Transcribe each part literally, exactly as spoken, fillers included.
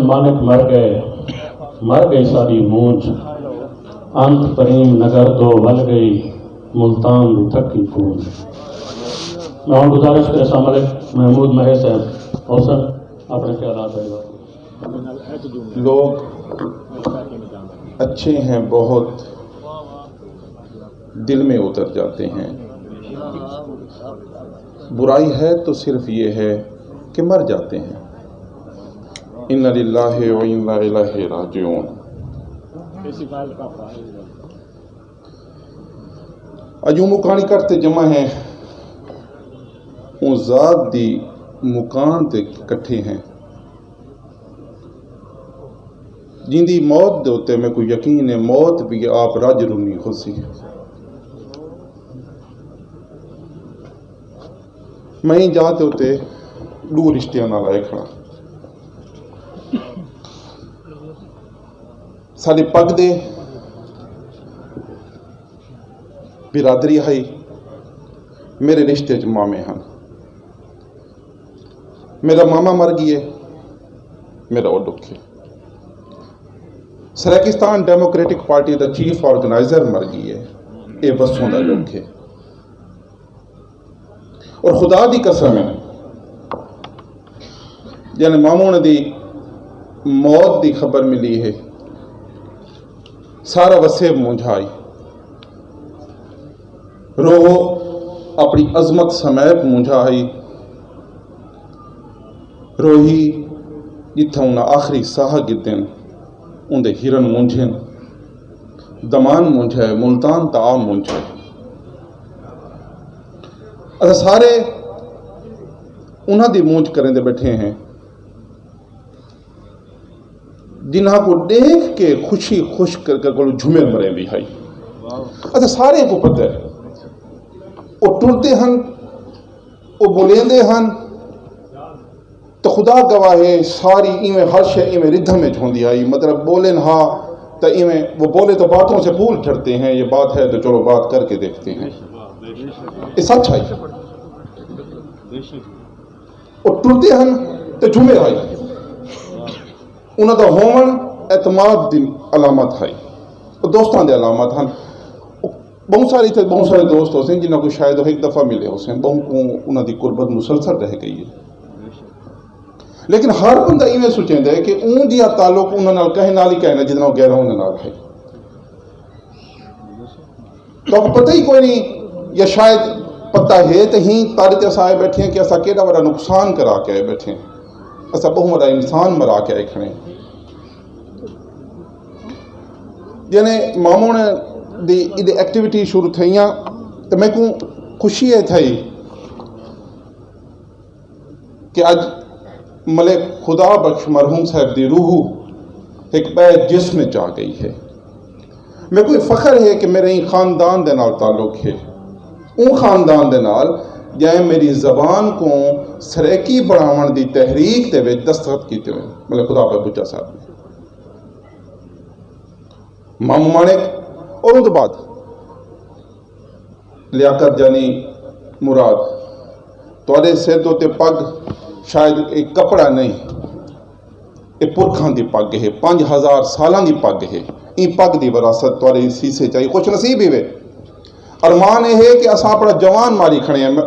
مانک مر ڳئے، مر ڳئی ساݙی مونجھ، انت پریم نگر دو ول ڳئی، ملتان دی تھکی کونج۔ میں ہݨ گزارش کریساں ملک محمود مہر صاحب حسن اپݨے خیالات دا اظہار۔ لوگ اچھے ہیں بہت، دل میں اتر جاتے ہیں۔ برائی ہے تو صرف یہ ہے کہ مر جاتے ہیں۔ انا للہ و انا الیہ راجعون۔ اڄ اوں مکاݨی کٹ تے جمع ہیں، اوں ذات دی مکاݨ تے کٹھے ہیں۔ جیندی موت دے اتے میکوں یقین ہے، موت بھی آپ رج رنی ہوسی۔ میں ایں جاہ تے اتے ݙو رشتیاں نال آئے کھڑا۔ ساݙے پڳ دے برادری ہئی، میرے رشتے چ مامے ہن۔ میرا ماما مر ڳیے، میرا او ݙکھ ہے۔ سرائیکستان ڈیموکریٹک پارٹی دا چیف آرگنائزر مر ڳیے، اے وسوں دا ݙکھ ہے۔ اور خدا دی قسم ہے، جن مامون دی موت دی خبر ملی ہے، سارا وسیب مونجھا آئی۔ روح اپݨی عظمت سمیت مونجھا آئی۔ روہی جتھاں انہاں آخری ساہ گھدن، اوندے ہرن مونجھن، دمان مونجھے، ملتان تا مونجھے۔ اساں سارے انہاں دی مونجھ کریندے ٻیٹھے ہیں، جنہاں کوں ݙیکھ کے خوشی خوش کر کے کولوں جھمر مریندی ہئی۔ اساں سارے کوں پتہ ہے، او ٹردے ہن، او ٻولیندے ہن، تو خدا گواہ ہے، ساری ایویں ہر شے ایویں ردھم وچ ہوندی ہئی، مطلب ٻولن ہا تو ایویں، وہ بولے تو باتوں سے پھول جھڑتے ہیں، یہ بات ہے تو چلو بات کر کے دیکھتے ہیں۔ یہ سچ ہے۔ او ٹردے ہن تے جھمر ہئی۔ انہاں دا ہووݨ اعتماد دی علامت ہئی۔ او دوستاں دی علامت ہن۔ او ٻہوں سارے اتھے ٻہوں سارے دوست ہوسن جنہاں کوں شاید او ہک دفعہ ملے ہوسن، ٻہوں کوں انہاں دی قربت مسلسل رہ ڳئی ہے۔ لیکن ہر بندہ ایویں سوچیندا ہے کہ اوں جیہا تعلق انہاں نال کہیں نال ہی کائنا جتنا او غیراں دے نال ہے۔ تہاکوں پتہ ہی کوئی نہیں، یا شاید پتہ ہے تے ہی تاݙے تے اساں آئے ٻیٹھے ہیں کہ اساں کیݙا وݙا نقصان کرا کے آئے ٻیٹھے ہیں۔ اساں ٻہوں وݙا انسان مرا کے آئے کھڑے ہیں۔ یعنی مامون دی ایڈی ایکٹیویٹی شروع تھئیاں تے میکوں خوشی ہے تھئی کہ اڄ ملک خدا بخش مرحوم صاحب دی روح ہک ٻئے جسم وچ آ ڳئی ہے۔ میکوں اے فخر ہے کہ میرے ایں خاندان دے نال تعلق ہے، اوں خاندان دے نال جئیں میری زبان کوں سرائیکی بݨاوݨ دی تحریک دے وچ دستخط کیتے ہوئے، ملک خدا بخش بچا صاحب نے، ماموں ماݨک، اور اوں دے بعد لیاقت جانی مراد، تہاݙے سر دے اتے پڳ شاید اے کپڑا نہیں، اے پرکھاں دی پڳ ہے، پنج ہزار سالاں دی پڳ ہے۔ ایں پڳ دی وراثت تہاݙے سیسے چائی خوش نصیب ہیوے۔ ارمان اے ہے کہ اساں اپݨا جوان ماری کھڑے ہیں۔ میں،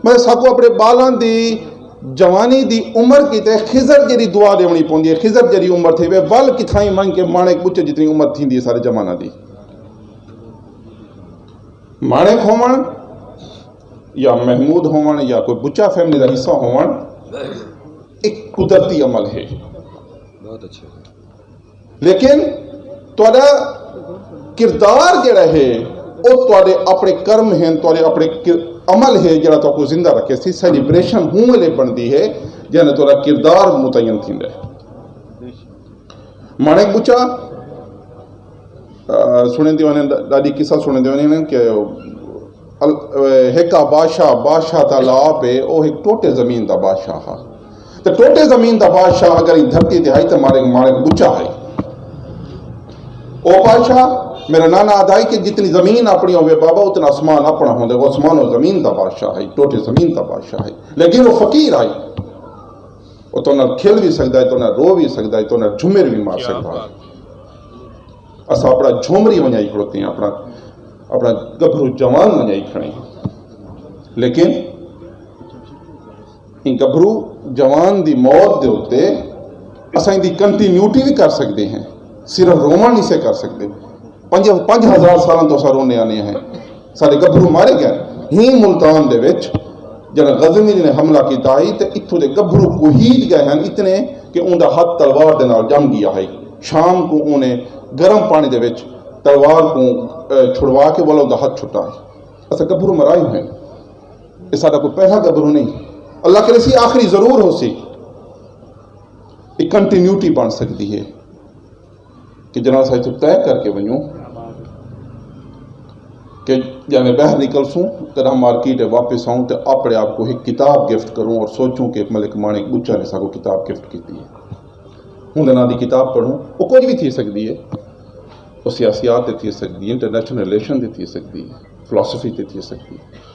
میں ساکوں اپݨے ٻالاں دی جوانی دی عمر کیتے خضر جیڑھی دعا ݙیوݨی پوندی ہے، خضر جیڑھی عمر تھیوے، ول کتھائیں ونڄ کے ماݨک ٻچے جتنی عمر تھیندی ہے سارے جواناں دی۔ ماݨک ہووݨ یا محمود ہووݨ یا کوئی بچہ فیملی دا حصہ ہووݨ، ایک قدرتی عمل ہے۔ بہت اچھے۔ لیکن تہاݙا کردار جڑا ہے، او تہاݙے اپݨے کرم ہن، تہاݙے اپݨے کر- عمل ہے جڑا تہاکوں زندہ رکھے سی۔ سیلیبریشن ہوں ویلے بݨدی ہے جݙاں تہاݙا کردار متعین تھیندا ہے۔ ماݨک ٻچا، آ، سݨیندے ہوندے، ݙاݙی قصہ سݨیندے ہوندے کہ ال-، ہک آ بادشاہ، بادشاہ تاں لاپ ہے، او ہک ٹوٹے زمین دا بادشاہ ہا۔ تے ٹوٹے زمین دا بادشاہ اگر ایں دھرتی تے ہئی تے ماݨک، ماݨک ٻچا ہئی۔ او بادشاہ، میرا نانا آہدا ہئی کہ جتنی زمین اپݨی ہووے بابا، اتنا اسمان اپݨا ہوندا ہے۔ او اسمان و زمین دا بادشاہ ہئی، ٹوٹے زمین دا بادشاہ ہئی، لیکن او فقیر ہئی۔ او تہاݙے نال کھل وی سڳدا ہے، تہاݙے نال رو وی سڳدا ہے، تہاݙے نال جھمر وی مار سڳدا ہے۔ اساں اپݨا جھمر ہی ونڄائی کھڑوتے ہیں، اپݨا اپݨا ڳبھرو جوان ونڄائی کھڑے ہیں۔ لیکن ایں ڳبھرو جوان دی موت دے اتے اساں ایندی کنٹینیوٹی وی کر سڳدے ہیں، صرف رووݨ نہیں سے کر سڳدے۔ پنج پنج ہزار سالاں توں اساں روندے آندے ہیں، ساݙے ڳبھرو مارے ڳئے۔ ہیں ملتان دے وچ جݙاں غزنوی نے حملہ کیتا ہئی تے اتھوں دے ڳبھرو کوہیج ڳئے ہن اتنے کہ اوندا ہتھ تلوار دے نال ڄم ڳیا ہئی۔ شام کوں اونے گرم پاݨی دے وچ تلوار کوں چھڑوا کے ول اوندا ہتھ چھٹا ہئی۔ اساں ڳبھرو مرائے ہوئے ہیں۔ اے ساݙا کوئی پہلا ڳبھرو نہیں، اللہ کریسی آخری ضرور ہوسی۔ اے کنٹینیوٹی بݨ سڳدی ہے کہ جناب صاحب اتھوں طے کر کے ونڄوں کہ جیویں ٻاہر نکلسوں، کݙاں مارکیٹ واپس آؤں تے اپݨے آپ کوں ہک کتاب گفٹ کروں اور سوچوں کہ ملک ماݨک ٻچا نے ساکوں کتاب گفٹ کیتی ہے۔ اوندے ناں دی کتاب پڑھوں۔ او کجھ وی تھی سڳدی ہے، او سیاسیات تے تھی سڳدی ہے، انٹرنیشنل ریلیشن تے تھی سڳدی ہے، فلاسفی تے تھی سڳدی ہے۔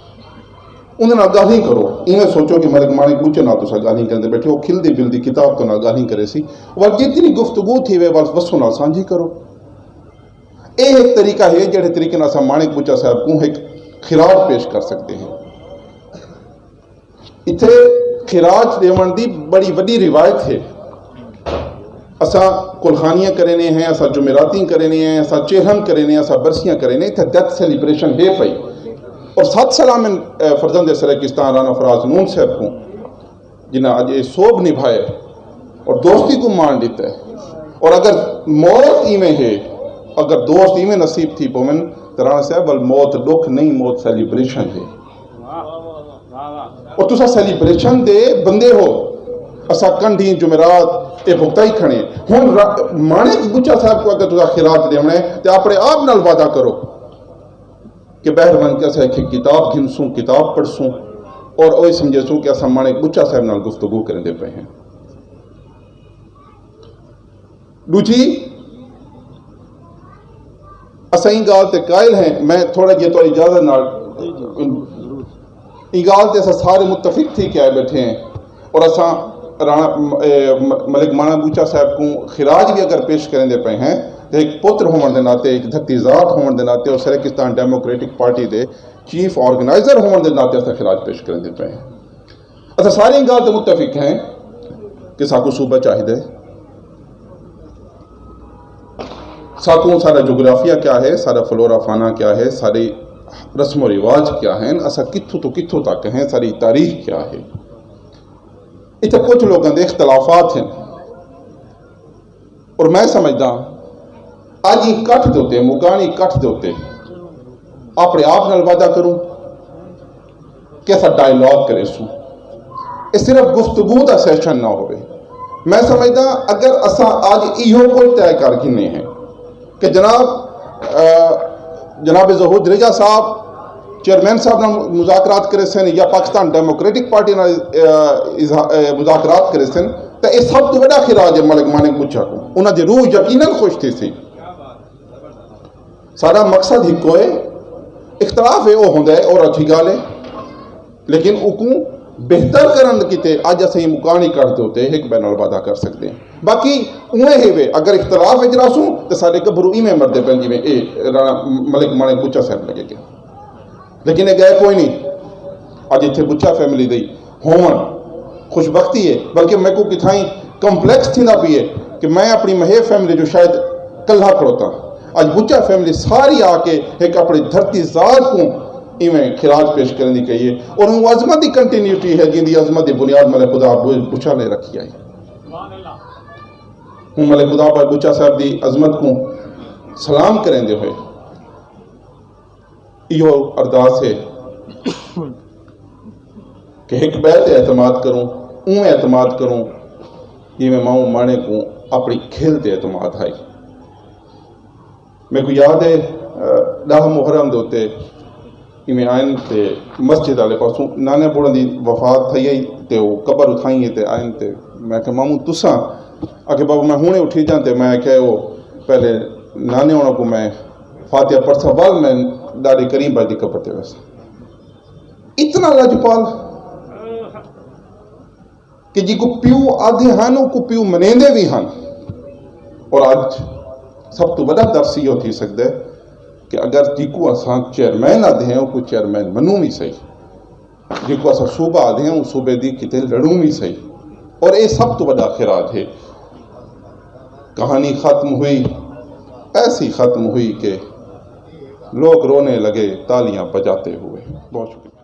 اوندے نال ڳالھیں کرو۔ ایویں سوچو کہ ملک ماݨک ٻچے نال تساں ڳالھیں کریندے ٻیٹھے ہو، کھلدی بلدی کتاب توں نال ڳالھیں کریسی۔ ول جتنی گفتگو تھیوے ول وسوں نال سانجھی کرو۔ اے ہک طریقہ ہے جیڑھے طریقے نال اساں ماݨک ٻچا صاحب کوں ہک خراج پیش کر سڳدے ہیں۔ اتھے خراج ݙیوݨ دی بڑی وݙی روایت ہے۔ اساں قلخانیاں کرینے ہیں، اساں جمعراتیں کرینے ہیں، اساں چیلھن کرینے ہیں، اساں برسیاں کرینے ہیں۔ اتھے ڈیتھ سیلیبریشن ہے پئی۔ اور ست سلام ان، اے، فرزند سرائیکستان رانا فراز نون صاحب کوں، جنہاں اڄ اے سوبھ نبھائے اور دوستی کوں مان ݙتا ہے۔ اور اگر موت ایویں ہے، اگر دوست ایویں نصیب تھی پون، تو رانا صاحب، ول موت ݙکھ نہیں، موت سیلیبریشن ہے۔ اور تساں سیلیبریشن دے بندے ہو، اساں کنڈھی جمعرات اے بھگتائی کھڑے۔ ہن را-، ماݨک ٻچا صاحب کوں اگر تساں خراج ݙیوݨا ہے تے اپݨے آپ نال وعدہ کرو کہ ٻاہر ونڄ کے اساں ہک کتاب گھنسوں، کتاب پڑھسوں اور اوہی سمجھیسوں کہ اساں ماݨک ٻچا صاحب نال گفتگو کریندے پئے ہیں۔ ݙوجھی، اساں ایں ڳالھ تے قائل ہیں، میں تھوڑا جیہا تہاݙی اجازت نال، ایں ڳالھ تے اساں سارے متفق تھی کے آئے ٻیٹھے ہیں اور اساں رانا، اے، م-، ملک ماݨک ٻچا صاحب کوں خراج وی اگر پیش کریندے پئے ہیں تے ہک پتر ہووݨ دے ناطے، ہک دھرتی ذات ہووݨ دے ناطے اور سرائیکستان ڈیموکریٹک پارٹی دے چیف آرگنائزر ہووݨ دے ناطے اساں خراج پیش کریندے پئے ہیں۔ اساں سارے ایں ڳالھ تے متفق ہیں کہ ساکوں صوبہ چاہیدا ہے۔ ساکوں ساݙا جغرافیہ کیا ہے، ساݙا فلورا فانا کیا ہے، ساݙے رسم و رواج کیا ہیں، اساں کتھوں توں کتھوں تک ہیں، ساݙی تاریخ کیا ہے۔ اتھے کجھ لوکاں دے اختلافات ہیں۔ اور میں سمجھدا اڄ ایں کٹھ دے اتے، مکاݨی کٹھ دے اتے اپݨے آپ نال وعدہ کروں کہ اساں ڈائیلاگ کریسوں۔ اے صرف گفتگو دا سیشن نہ ہووے۔ میں سمجھدا اگر اساں اڄ ایہو کجھ طے کر گھنے ہیں کہ جناب، آ، جناب ظہور دھریجہ صاحب چیئرمین صاحب نال مذاکرات کریسن یا پاکستان ڈیموکریٹک پارٹی نال، آ، اظہا-، آ، مذاکرات کریسن، تاں اے سب توں وݙا خراج ہے ملک ماݨک ٻچا کوں۔ انہاں دی روح یقیناً خوش تھیسی۔ ساݙا مقصد ہکو ہے، اختلاف ہے او ہوندا ہے، او اچھی ڳالھ ہے، لیکن اوکوں بہتر کرݨ کیتے اڄ اساں مکاݨی کٹھ دے اتے ہک ٻئے نال وعدہ کر سڳدے ہیں۔ باقی اوویں ہے وے، اگر اختلاف وچ رہسوں تے ساݙے ڳبھرو ایویں مردے پئن جیویں اے رانا ملک ماݨک ٻچا صاحب لڳے ڳئے۔ لیکن اے ڳئے کوئی نہیں۔ اڄ اتھے ٻچا فیملی دی ہووݨ خوش بختی ہے، بلکہ میکوں کتھائیں کمپلیکس تھیندا پئے کہ میں اپݨی مہیب فیملی جو شاید کلہا کھڑوتاں۔ اڄ ٻچا فیملی ساری آ کے ہک اپݨی دھرتی ذات کوں ایویں خراج پیش کریندی کئی ہے اور اوں عظمت دی کنٹینیوٹی ہے جیندی عظمت دی بنیاد ملک خدا ٻچا نے رکھی ہئی۔ ہوں ملک خدا پاک ٻچا صاحب دی عظمت کوں سلام کریندے ہوئے ایہو ارداس ہے کہ ہک ٻئے تے اعتماد کروں، اوں اعتماد کروں جیویں ماؤں ماݨے کوں اپݨی کھل تے اعتماد ہئی۔ میکوں یاد ہے، آ، ݙاہ محرم دے اتے ایویں آئن تے مسجد والے پاسوں نانے بوڑاں دی وفات تھئی ہئی تے او قبر اتھائیں ہے تے آئن تے میں آکھیا، ماموں تساں؟ آکھے، بابا میں ہݨے اٹھی جاں تے میں آکھیا، او پہلے نانے ہوݨاں کوں میں فاتحہ پڑھساں، ول میں ݙاݙے کریم بھائی دی قبر تے ویساں۔ اتنا لجپال۔ کہ جیکوں پیو آدھے ہن، اوکوں پیو منیندے وی ہن۔ اور اڄ سب توں وݙا درس ایہو تھی سڳدا ہے کہ اگر جیکوں اساں چیئرمین آدھے ہیں، اوکوں چیئرمین منوں وی صحیح، جیکوں اساں صوبہ آدھے ہیں، او صوبے دی کتے لڑوں وی صحیح۔ اور اے سب توں وݙا خراج ہے۔ کہانی ختم ہوئی، ایسی ختم ہوئی کہ لوگ رونے لگے تالیاں بجاتے ہوئے۔ بہت شکریہ۔